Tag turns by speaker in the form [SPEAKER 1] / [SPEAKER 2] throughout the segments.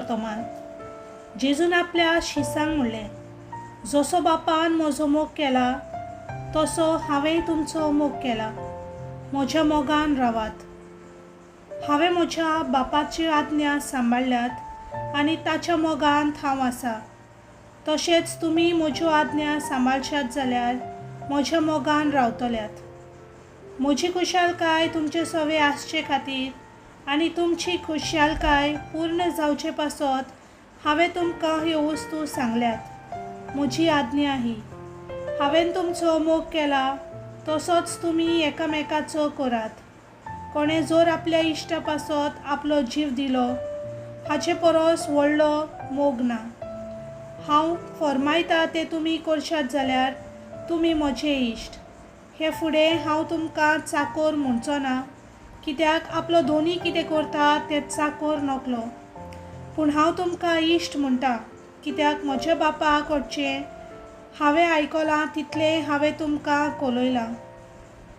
[SPEAKER 1] वर्तमान. जेजून आपल्या शिसांक म्हणलें, जसो बापान म्हजो मोग केला तसो हांवेंय तुमचो मोग केला. म्हज्या मोगान रावात. हांवें म्हज्या बापाची आज्ञा सांबाळ्ळ्यात आनी ताच्या मोगांत हांव आसा. तशेंच तुमी म्हज्यो आज्ञा सांबाळशात जाल्यार म्हज्या मोगान रावतल्यात. म्हजी खुशालकाय तुमचे सवे आसचे खातीर आनी तुमची खुशालकाय पूर्ण जावचे पासत हांवें तुमकां ह्यो वस्तू सांगल्यात. म्हजी आज्ञा ही, हांवें तुमचो मोग केला तसोच तुमी एकामेकाचो करात. कोणें जर आपल्या इश्टा पासत आपलो जीव दिलो हाचे परस व्हडलो मोग ना. हांव फर्मायता तें तुमी करशात जाल्यार तुमी म्हजे इश्ट. हे फुडें हांव तुमकां चाकोर म्हणचो ना, कित्याक आपलो दोनी कितें करता तें चाकोर नकलो. पूण हांव तुमकां इश्ट म्हणटा, कित्याक म्हज्या बापा कडचें हांवें आयकलां तितलें हांवें तुमकां कळयलां.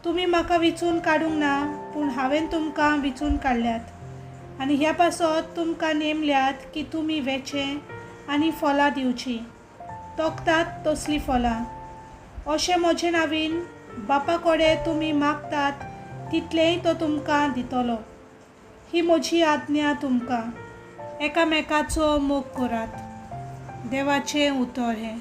[SPEAKER 1] तुमी म्हाका विचून काडूंक ना, पूण हांवें तुमकां विचून काडल्यात आनी ह्या पासत तुमकां नेमल्यात की तुमी वेचें आनी फळां दिवचीं, तोखतात तसलीं फळां. अशें म्हजें नावीन बापा कडेन तुमी मागतात तितलेंय तो तुमकां दितलो. ही म्हजी आज्ञा तुमकां, एकामेकाचो मोग करात. देवाचें उतर हें.